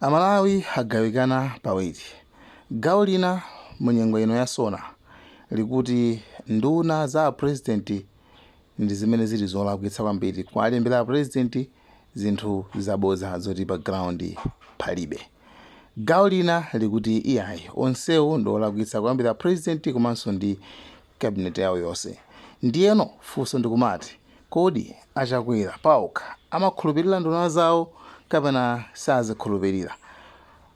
Amalawi agawikana pawiri. Gawo lina mu nyengo ino ya SONA likuti nduna za a president ndi zimene zili zolakwitsa kwambiri kuwalembera a president zinthu zabodza zoti pa ground palibe. Gawo lina likuti iyayi onsewo ndi olakwitsa kuyambira a president komanso ndi cabinet yawo yonse. Ndiyeno funso ndikumati Kodi a Chakwera paokha amakhulupilira nduna zawo kapena sazikhulupilira?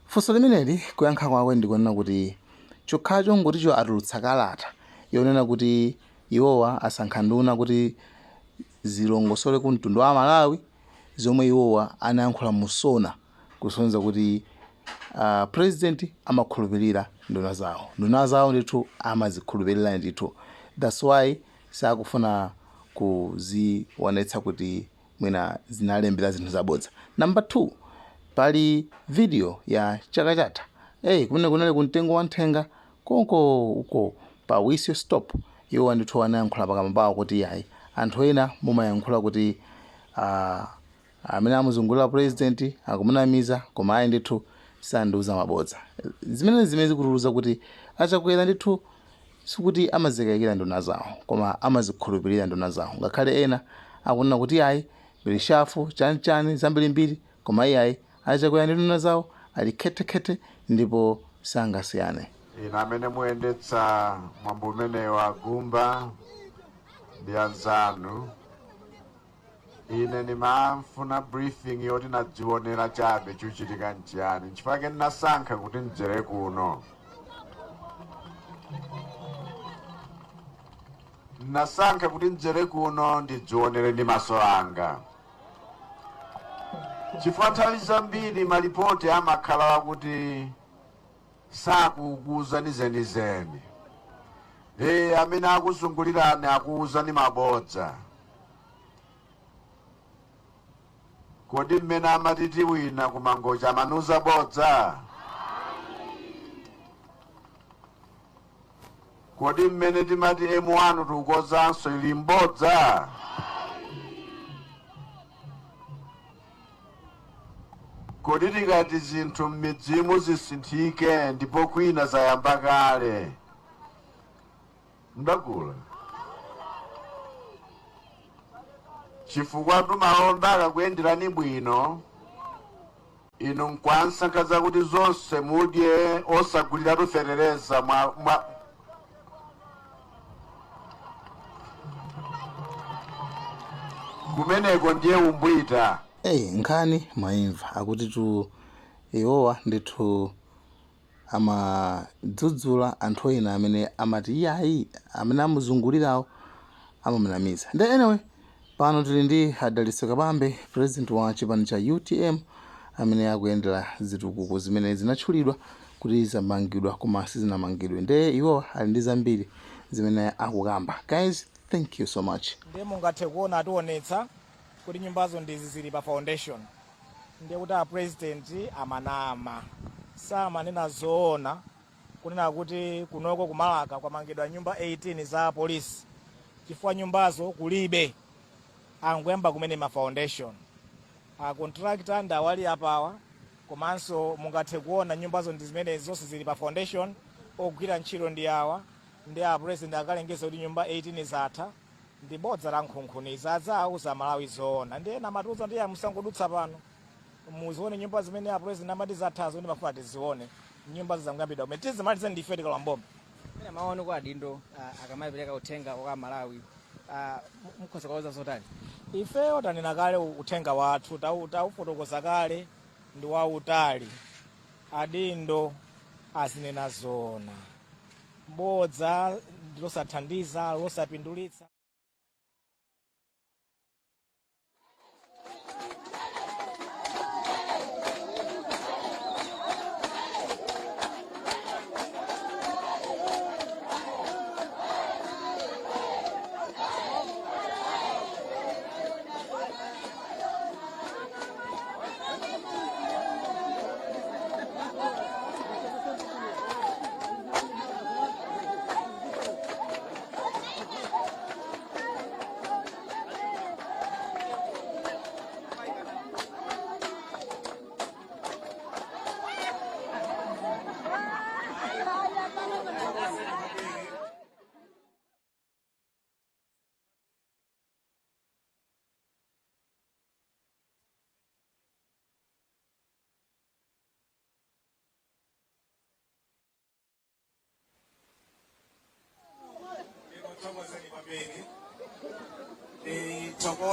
Funso limeneli kuyankha kwake ndikonena kuti chokhacho ngoticho atulutsa kalata yonena kuti iwowa asankha nduna kuti zilongosole ku mtundu wa Amalawi zomwe iwowa anayankhula mu SONA kusonyeza kuti a president amakhulupilira nduna zawo. Nduna zawo ndithu amazikhulupilira ndithu that's why sakufuna kuzionetsa kuti mwina zinalembera zinthu zabodza. Number 2 pali video ya chaka chatha hey, kumene kunali kumtengo wa nthenga konko uko pa whistle stop iwo ndithu anayankhula pakamwa pawo kuti yayi anthu ena mumayankhula kuti amene amuzungulira president akumunamiza koma ayi ndithu sandiuza mabodza zimene zimene zikutiuza kuti achakwera ndithu sikuti amazikayikira nduna zawo koma amazikhulupirira nduna zawo ngakhale ena akunena kuti ayi reshuffle chanichani zambirimbiri koma iyayi achakwera ndi nduna zawo ali khetekhete ndipo sangasiyane. Inu amene muyendetsa mwambo umenewu a Gumba ndi anzanu, Ine ndimafuna briefing yoti nadzionera chabe chuchitika nchiyani, nchifukwa chake ndinasankha kuti ndidzere kuno. Ndinasankha kuti ndidzere kuno ndidzionere ndi maso anga, chifukwa nthawi zambiri malipoti amakhala wakuti sakukuuzani zenizeni. Ee, amene akuzungulirani akuuzani mabodza. Kodi mmene amati tiwina ku Mangochi amanuza bodza? Kodi mmene timati M1 tikukozanso ili mbodza? Kodi tikati zinthu m'midzimu zisinthike ndipo kwina zayamba kale ndakula chifukwa tumalonda akakuyenderani bwino inu nkwansankha zakuti zonse mudye osaguliratu fetereza mwa, mwa kumeneko ndiye umbwita. Ey nkhani mwaimva akutitu iwowa ndithu amadzudzula anthu ena amene amati iyayi amene amuzungulirawo amamunamiza nde anyway pano tili ndi a Dalitso Kabambe president wa chipani cha UTM amene akuyendera zitukuko zimene zinatchulidwa kuti zamangidwa koma sizinamangidwe nde iwowa ali ndi zambiri zimene akukamba guys thank you so much. Ndiye mungathe kuona ationetsa kuti nyumbazo ndizi zili pa foundation. Ndiye kuti a president amanama, samanena zoona kunena kuti kunoko ku Marka kwamangidwa nyumba 18 za apolisi chifukwa nyumbazo kulibe, angoyamba kumene ma foundation. A contractor ndi awali apawa komanso mungathe kuona nyumbazo ndi zimenezi zonse zili pa foundation, ogwira ntchito ndi awa. Ndiye a president akalengeza kuti nyumba 18 zatha ndi bodza la nkhunkhuniza adzawauza amalawi zoona ndiye ena amatiuza ndiye musangodutsa pano muzione nyumba zimene a president amati zathazo ndimafuna tizione nyumba zangoyambidwa kumene tizimalize ndife tikalowa mboma. Mwina mawu anu kwa adindo akamapereka uthenga kwa Amalawi mukhoza kuwauza zotani? Ifeyo tanena kale uthenga wathu taufotokoza kale ndi wautali. Adindo azinena zoona. Bodza ndi losathandiza, losapindulitsa.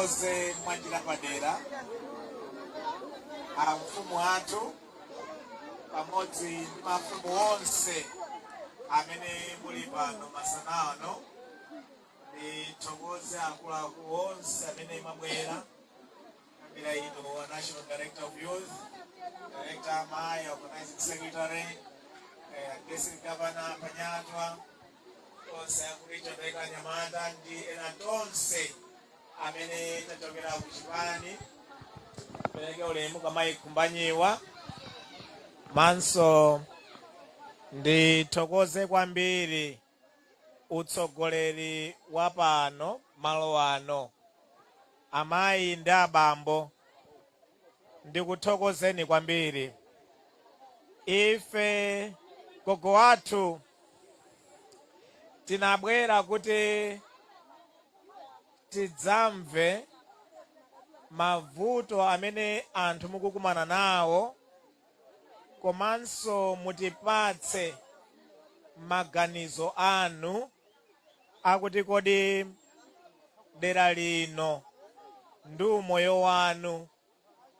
Ndithokoze mwanjira padera amfumu athu pamodzi ndi mafumu onse amene muli pano masana ano. Ndithokoze akuluakulu onse amene mwabwera, kambira ino wa National Director of Youth, Director amayi, Organizing Secretary, District Governor Panyatwa, onse aku Region Director Nyamata ndi ena tonse amene tachokera ku chipani. Pereke ulemu kwa mayi Khumbanyiwa. Manso ndithokoze kwambiri utsogoleri wa pano malo ano. Amayi ndi abambo, ndikuthokozeni kwambiri. Ife gogo wathu tinabwera kuti tidzamve mavuto amene anthu mukukumana nawo, komanso mutipatse maganizo anu akuti kodi dera lino ndi umoyo wanu,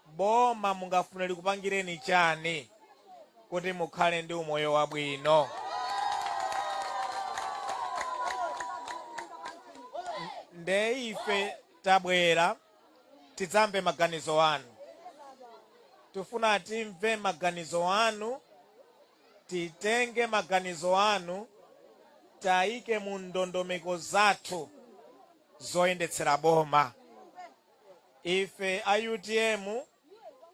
boma mungafune likupangireni chani kuti mukhale ndi umoyo wabwino. Nde ife tabwera tidzamve maganizo anu. Tifuna timve maganizo anu, titenge maganizo anu, tayike mu ndondomeko zathu zoyendetsera boma. Ife a UTM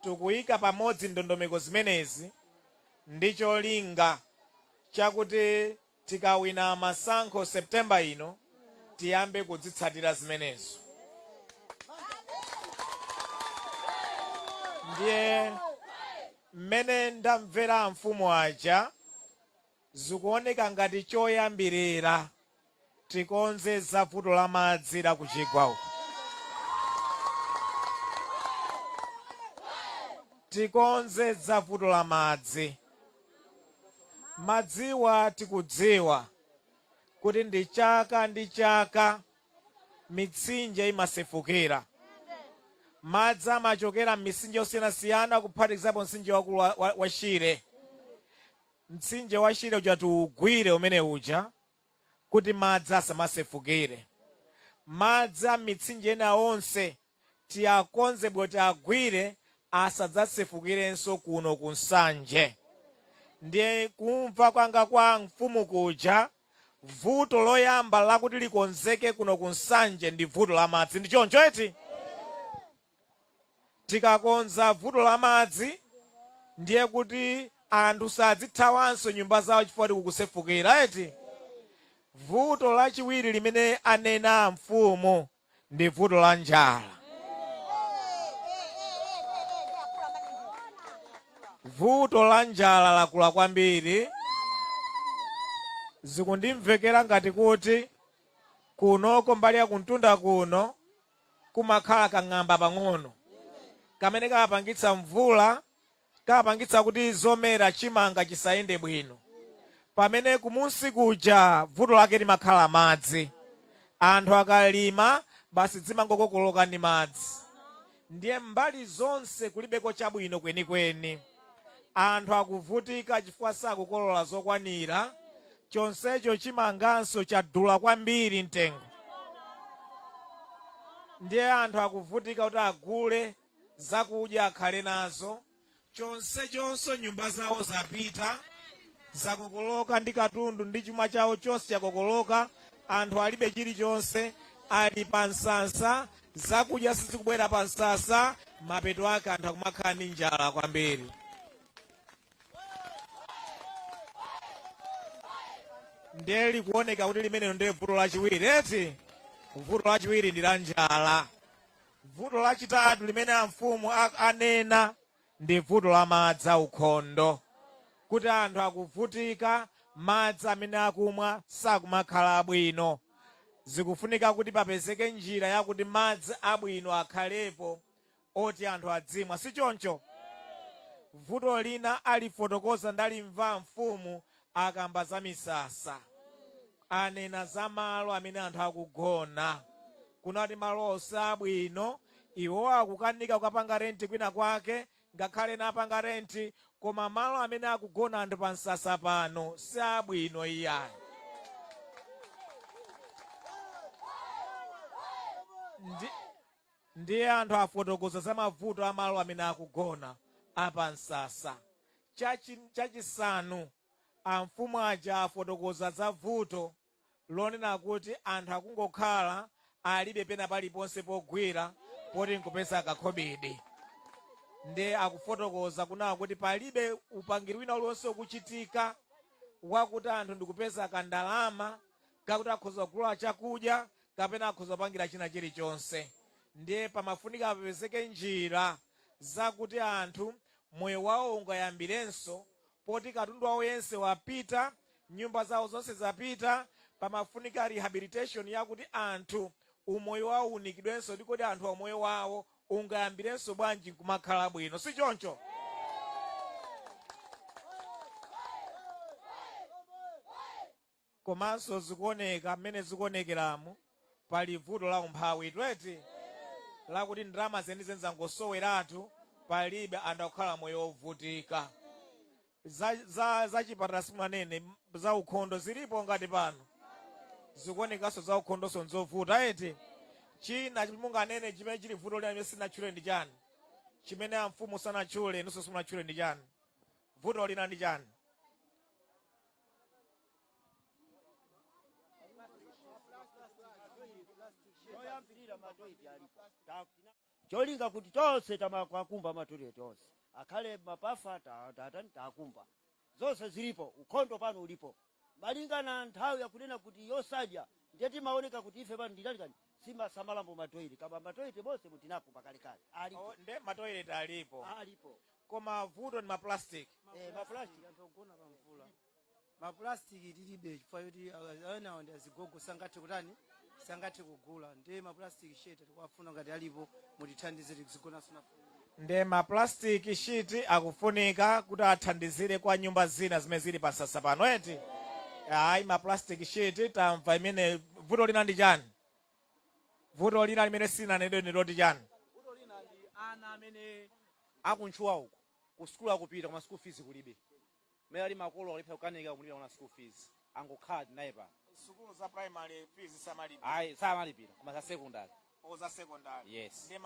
tikuyika pamodzi ndondomeko zimenezi ndi cholinga chakuti tikawina masankho September ino, tiyambe kudzitsatira zimenezo. Ndiye mmene ndamvera mfumu aja, zikuoneka ngati choyambirira tikonze za vuto la madzi la kuchigwa uko, tikonze za vuto la madzi. Madziwa tikudziwa kuti ndi chaka ndi chaka mitsinje imasefukira, madzi amachokera m'mitsinje yosiyanasiyana, kuphatikizapo mtsinje wakulu wa Shire. Mtsinje wa Shire uja tiugwire umene uja kuti madzi asamasefukire. Madzi a mitsinje ena onse tiyakonze bwino, tiagwire asadzasefukirenso kuno ku Nsanje. Ndiye kumva kwanga kwa mfumu kuja, vuto loyamba lakuti likonzeke kuno ku Nsanje ndi vuto la madzi. Ndi choncho eti? Tikakonza vuto la madzi, ndiye kuti anthu sadzithawanso nyumba zawo chifukwa tikukusefukira eti? Vuto lachiwiri limene anena mfumu ndi vuto la njala. Vuto la njala lakula kwambiri. Zikundimvekera ngati kuti kunoko mbali ya kuntunda kuno kumakhala kang'amba pang'ono kamene kamapangitsa mvula, kamapangitsa kuti zomera, chimanga chisayende bwino, pamene kumunsi kuja vuto lake limakhala madzi. Anthu akalima basi zimangokokoloka ndi madzi. Ndiye mbali zonse kulibeko chabwino kwenikweni. Anthu akuvutika chifukwa sakukolola zokwanira. Chonsecho chimanganso chadula kwambiri mtengo, ndiye anthu akuvutika kuti agule zakudya akhale nazo. Chonsechonso nyumba zawo zapita, zakokoloka ndi katundu ndi chuma chawo chonse chakokoloka. Anthu alibe chilichonse, ali pa msasa, zakudya sizikubwera pa msasa. Mapeto ake anthu akumakhala ndi njala kwambiri. Ndiye likuoneka kuti limenelo ndiye vuto lachiwiri eti? Vuto lachiwiri ndi la njala. Vuto lachitatu limene amfumu anena ndi vuto la madzi aukhondo, kuti anthu akuvutika, madzi amene akumwa sakumakhala abwino. Zikufunika kuti papezeke njira yakuti madzi abwino akhalepo oti anthu adzimwa, si choncho? Vuto lina alifotokoza, ndalimva mfumu akamba za misasa, anena za malo amene anthu akugona. Kunati malo sabwino, iwo akukanika kukapanga renti kwina kwake, ngakhale napanga renti, koma malo amene akugona anthu pa msasa pano sabwino iyayi. Ndiye anthu afotokoza za mavuto a malo amene akugona apa msasa. Chachisanu, amfumu aja afotokoza za vuto lonena kuti anthu akungokhala alibe pena paliponse pogwira poti nkupeza kakhobidi. Ndiye akufotokoza kunena kuti palibe upangiri wina uliwonse ukuchitika wakuti anthu ndikupeza kandalama kakuti akhoza kugula chakudya kapena akhoza kupangira china chilichonse. Ndiye pamafunika papezeke njira zakuti anthu moyo wawo ungayambirenso poti katundu wawo yense wapita, nyumba zawo zonse zapita. Pamafunika rehabilitation yakuti anthu umoyo wawo unikidwenso ndi kodi anthu umoyo wawo ungayambirenso bwanji nkumakhala bwino, si choncho? Komanso zikuoneka mmene zikuonekeramu, pali vuto la umphawi eti, lakuti ndalama zenizeni zangosoweratu, palibe, anthu akukhala moyo wovutika. Za chipatala simunanene, za ukhondo zilipo ngati pano zikuonekanso za ukhondonso nzovuta eti. China munganene chimene chili vuto lina limene sinatchule ndi chani, chimene amfumu sanatchule, inunso simunatchule ndi chani? Vuto lina ndi chani? Cholinga kuti tonse tamakumba matoilet onse akhale mabafa tatani takumba zonse zilipo, ukhondo pano ulipo malinga na nthawi yakunena kuti yosadya, ndiye timaoneka kuti ife pano nditalikani simasamalambo matoilet, kama matoilet bonse mutinakumba kalekale alipo. Oh, nde matoilet alipo. Alipo. Koma vuto ndi maplastic. Maplastic. Anthu ogona pa mvula, maplastic tilibe chifukwa choti enawo ndi azigogo, sangathe kutani, sangathe kugula. Ndiye maplastic sheet tikuwafuna, ngati alipo mutithandize tizigonanso nafe. Nde maplastic sheet akufunika kuti athandizire kwa nyumba zina zimene zili pasasa pano eti. Ayi, maplastic sheet tamva imene. Vuto lina ndi chani? Vuto lina limene silinanenedwe ndi loti chani? Vuto lina ndi ana amene akuntchuwa uku ku sukulu akupita koma school fees kulibe, mmene ali makolo alipha kukanika kumulipira mwana school fees, angokhala naye pano. Sukulu za primary fees samalipira? Ayi, samalipira, koma za secondary. O, za secondary. Yes. Ndi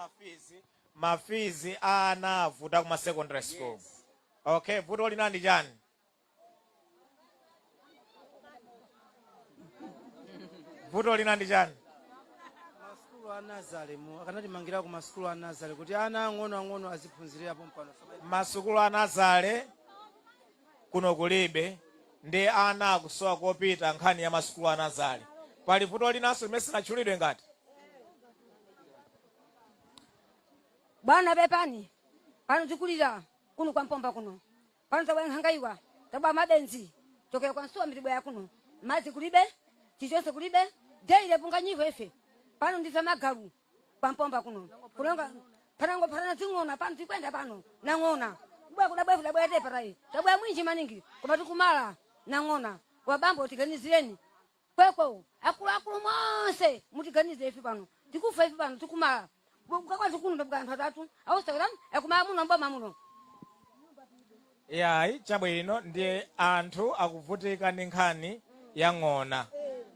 mafees a ana avuta kuma secondary school. Yes. Okay, vuto lina ndi chani? Vuto lina ndi chani? Masukulu a nursery mu akanatimangira ku masukulu a nursery kuti ana ang'ono ang'ono aziphunzirirapo mpano. Masukulu a nursery kuno kulibe, ndi ana akusowa kopita, nkhani ya masukulu a nursery. Pali vuto linanso limene sinatchulidwe ngati? Bwana, pepani, pano tikulira kuno kwa Mpomba kuno. Pano tabwa nkhangaiwa, tabwa mabenzi, chokera kwa Nsuwa mitibwa kuno. Madzi kulibe, chichonse kulibe, daily punga nyivo ife. Pano ndife magalu kwa Mpomba kuno. Kulonga panango parana zing'ona pano tikwenda pano nang'ona. Kubwa kudabwa kudabwa te parai. Tabwa mwinji maningi koma tikumala nang'ona. Wabambo tiganizireni. Kwekwe akulu akulu monse mutiganize ife pano. Tikufa ife pano tikumala. Kukakwa zikunu ndabuka anthu atatu. Awusakirani akumala muno mboma muno. Yayi, chabwino, ndiye anthu akuvutika ndi nkhani ya ng'ona.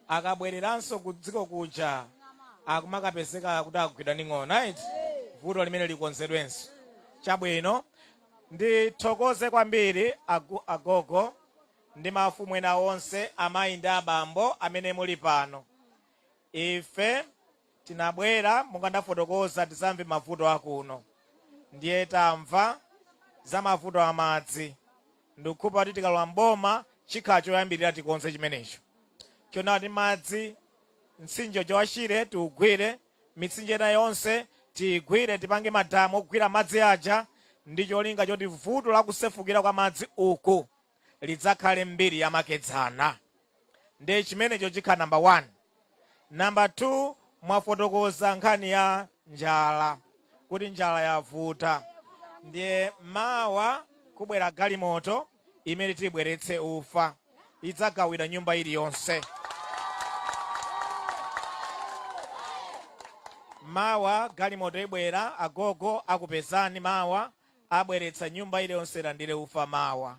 Akabwereranso ku dziko kuja akumakapezeka kuti akugwidwa ndi ng'ona, right? Vuto limene likonzedwenso. Chabwino, ndithokoze kwambiri agogo ndi mafumu ena onse, amayi ndi abambo amene muli pano. Ife tinabwera monga ndafotokoza tizamve mavuto akuno, ndiye tamva za mavuto amadzi. Ndikukhulupirira kuti tikalowa mboma chikhala choyambirira tikonze chimenecho, chonati madzi mtsinje wa Shire tiugwire, mitsinje ina yonse tiyigwire, tipange madamu ogwira madzi aja ndi cholinga choti vuto la kusefukira kwa madzi uku lidzakhale mbiri yamakedzana. Ndiye chimenecho chikhala number 1. Number 2, mwafotokoza nkhani ya njala, kuti njala yavuta, ndiye mawa kubwera galimoto imene tibweretse ufa, idzagawira nyumba iliyonse. Mawa galimoto ibwera, agogo akupezani mawa, abweretsa nyumba iliyonse ilandire ufa mawa.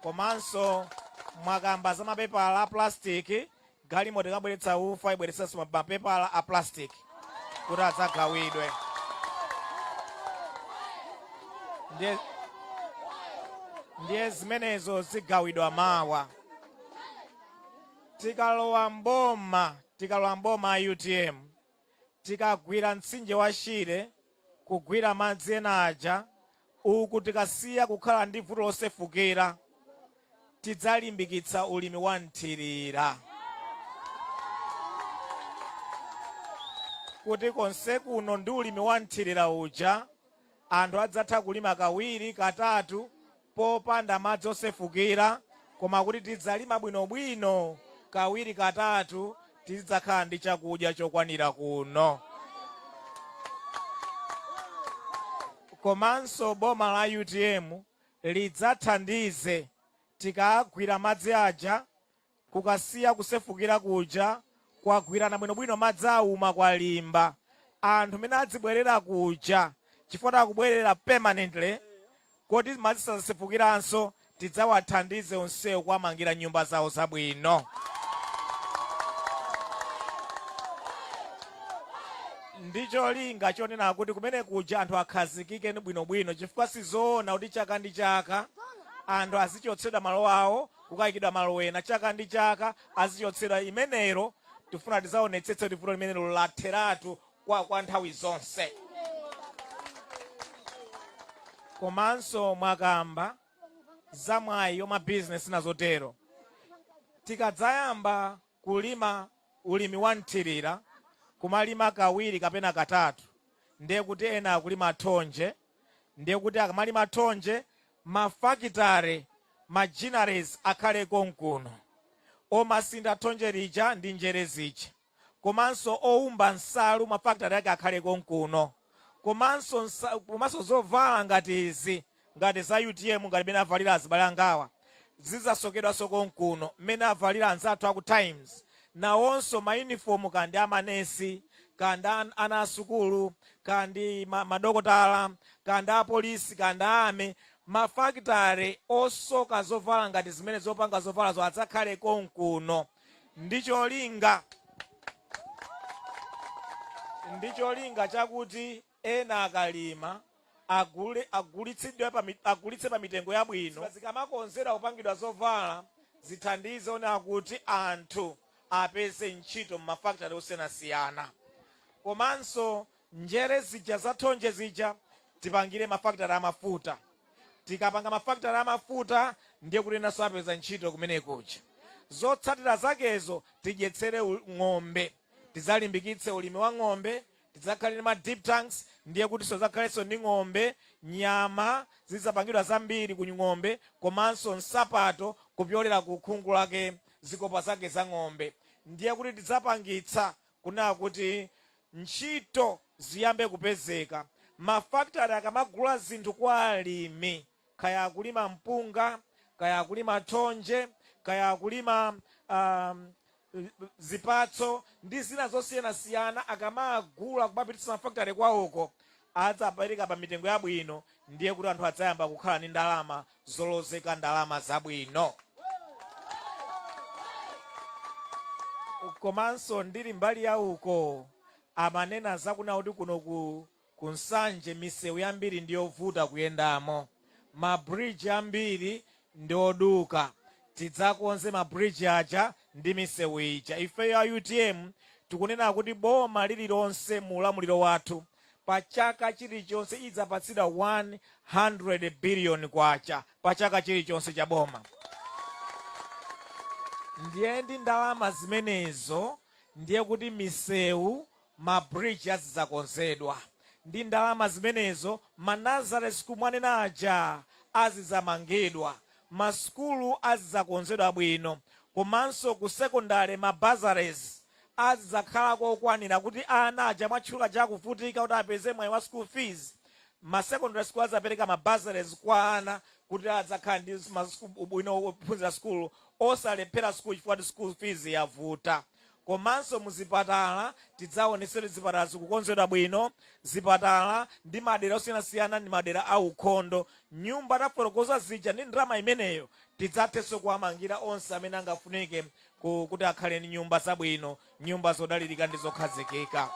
Komanso mwakamba za mapepala a plastic, galimoto ikabweretsa ufa ibweretsanso mapepala a plastic kuti adzagawidwe. Ndiye zimenezo zigawidwa mawa. Tikalowa mboma, tikalowa mboma a UTM, tikagwira mtsinje wa Shire, kugwira madzi ena aja, uku tikasiya kukhala ndi vuto losefukira, tidzalimbikitsa ulimi wa mthirira kuti konse kuno ndi ulimi wa mthirira uja anthu adzatha kulima kawiri katatu popanda madzi osefukira, koma kuti tidzalima bwinobwino kawiri katatu, tizidzakhala ndi chakudya chokwanira kuno. Komanso boma la UTM lidzathandize tikagwira madzi aja, kukasiya kusefukira kuja, kwagwirana bwinobwino, madzi auma, kwalimba, anthu mene adzibwerera kuja, chifukwa akubwerera permanently koti madzi sazasefukiranso, tidzawathandize onsewo kuwamangira nyumba zawo zabwino. Ndi cholinga chonena kuti kumene kuja anthu akhazikike bwinobwino, chifukwa sizoona kuti chaka ndi chaka anthu azichotsedwa malo awo kukayikidwa malo ena, chaka ndi chaka azichotsedwa. Imenelo tifuna tidzaonetsetse kuti vuto limenelo latheratu kwa nthawi zonse. Komanso mwakamba za mwayi wa mabizinesi na zotero. Tikadzayamba kulima ulimi wa mthirira, kumalima kawiri kapena katatu, ndiye kuti ena akulima thonje, ndiye kuti akamalima thonje, mafakitare, ma ginneries akhale konkuno omasinda thonje lija ndi njere zija, komanso owumba nsalu mafakitare ake akhale konkuno, komanso zovala ngati izi, ngati za UTM, ngati mmene avalira azibale angawa, zidzasokedwanso konkuno. Mmene avalira anzathu aku Times, nawonso mayunifomu, kandi amanesi, kandi ana asukulu, kandi madokotala, kandi apolisi, kandi ame, mafakitare osoka zovala ngati zimene zopanga zovalazo adzakhale konkuno, ndi cholinga chakuti ena akalima agule, agulitsidwe pa agulitse pa mitengo yabwino. Zikamakonzedwa kupangidwa zovala, zithandize onena kuti anthu apeze ntchito m'mafakitare osiyanasiyana. Komanso njere zija za thonje zija tipangire mafakitare amafuta. Tikapanga mafakitare amafuta, ndiye kuti enanso apeza ntchito kumene kuja. Zotsatira zakezo, tidyetsere ng'ombe, tidzalimbikitse ulimi wa ng'ombe, tidzakhale ndi ma dip tanks, ndiye kuti sodzakhalenso ndi ng'ombe, nyama zidzapangidwa zambiri ku ng'ombe, komanso nsapato kupyolera ku khungu lake, zikopa zake za ng'ombe. Ndiye kuti tidzapangitsa kunena kuti ntchito ziyambe kupezeka. Mafakitare akamagula zinthu kwa alimi, kaya akulima mpunga, kaya akulima thonje, kaya akulima zipatso ndi zina zosiyanasiyana, akamagula kumapititsa mafakitare kwawoko, adzapereka pa mitengo yabwino, ndiye kuti anthu adzayamba kukhala ndi ndalama zolozeka, ndalama zabwino. Komanso ndili mbali ya uko, amanena zakunena kuti kuno ku Nsanje misewu yambiri ndiyovuta kuyendamo, mabridge ambiri ndi oduka. Tidzakonze mabridge aja ndi misewu ija. Ifeyo a UTM tikunena kuti boma lililonse mu ulamuliro wathu pa chaka chilichonse idzapatsidwa 100 billion kwacha pa chaka chilichonse cha boma. Ndiye ndi ndalama zimenezo, ndiye kuti misewu, mabridge azidzakonzedwa. Ndi ndalama zimenezo, manursery school mwanena aja azidzamangidwa, masukulu azidzakonzedwa bwino, komanso ku secondary ma bursaries azidzakhala kokwanira kuti ana aja mwatchula chakuvutika kuti apeze mwayi wa school fees, ma secondary school azapereka ma bursaries kwa ana kuti adzakhala ndi ubwino ophunzira school, osalephera school chifukwa kuti school fees yavuta. Komanso muzipatala tidzaonetse kuti zipatala zikukonzedwa bwino, zipatala ndi madera osiyanasiyana ndi madera a ukhondo. Nyumba tafotokoza zija ndi ndalama imeneyo tidzathenso kuwamangira onse amene angafunike kuti akhale ndi nyumba zabwino, nyumba zodalirika ndi zokhazikika.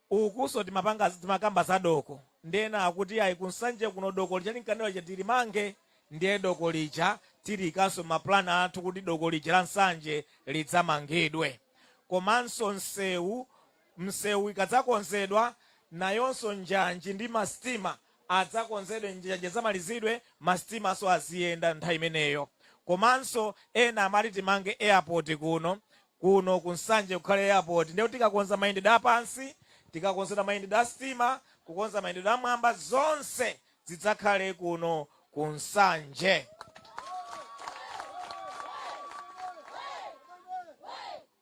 Ukuso timapanga timakamba za doko ndiye ena akuti ayi ku Nsanje kuno doko lija linkanena lija tilimange ndiye doko lija tiliikanso ma plan athu kuti doko lija la Nsanje lidzamangidwe. Komanso msewu msewu ikadzakonzedwa nayonso njanji ndi masitima adzakonzedwe njanji adzamalizidwe masitimanso aziyenda nthawi imeneyo. Komanso ena amati timange airport kuno Kuno ku Nsanje kukhale airport ndiye kuti tikakonza mayendedwe a pansi, tikakonzedwa mayendedwe a sitima, kukonza mayendedwe a mwamba zonse zidzakhale kuno ku Nsanje.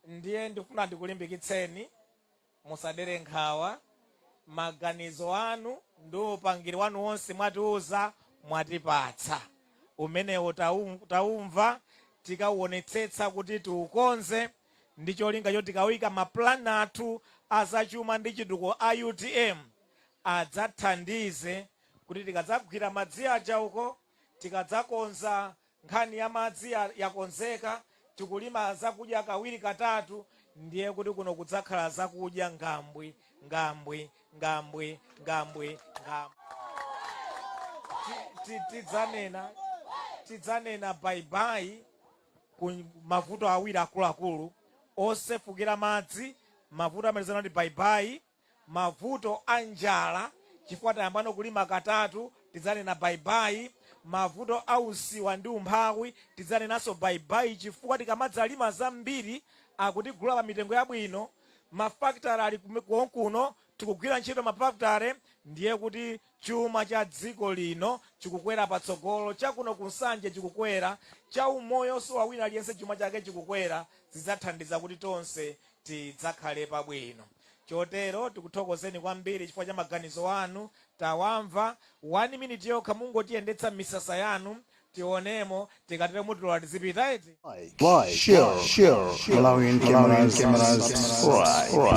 Ndiye ndikufuna ndikulimbikitseni Musadere nkhawa, maganizo anu ndi upangiri wanu wonse mwatiuza mwatipatsa umenewo taumva, tikauonetsetsa kuti tiukonze ndi cholinga choti tikauika ma plan athu a zachuma ndi chitukuko a utm adzathandize kuti tikadzagwira madzi aja uko, tikadzakonza Nkhani ya madzi yakonzeka, tikulima zakudya kawiri katatu ndiye kuti kuno kudzakhala zakudya ngambwi, ngambwi, ngambwi, ngambwi, ngambwi. Tidzanena, tidzanena bye bye ku mavuto awiri akuluakulu, osefukira madzi, mavuto amene tidzanena kuti bye bye, Mavuto a njala chifukwa tayambano kulima katatu tidzanena bye bye, mavuto a usiwa ndi umphawi tidzanenanso bye bye chifukwa tikamadzalima zambiri akutigula pa mitengo yabwino, ma factory ali konkuno tikugwira ntchito ma factory ndiye kuti chuma cha dziko lino chikukwera patsogolo, chakuno ku Nsanje chikukwera, cha umoyonso wa wina aliyense chuma chake chikukwera, zidzathandiza kuti tonse tidzakhale pabwino. Chotero tikuthokozeni kwambiri chifukwa cha maganizo anu. Tawamva. 1 minute yokha mungotiyendetsa m'misasa yanu tionemo, tikatero mutilola tizipita eti? Like, share, Malawian cameras, subscribe.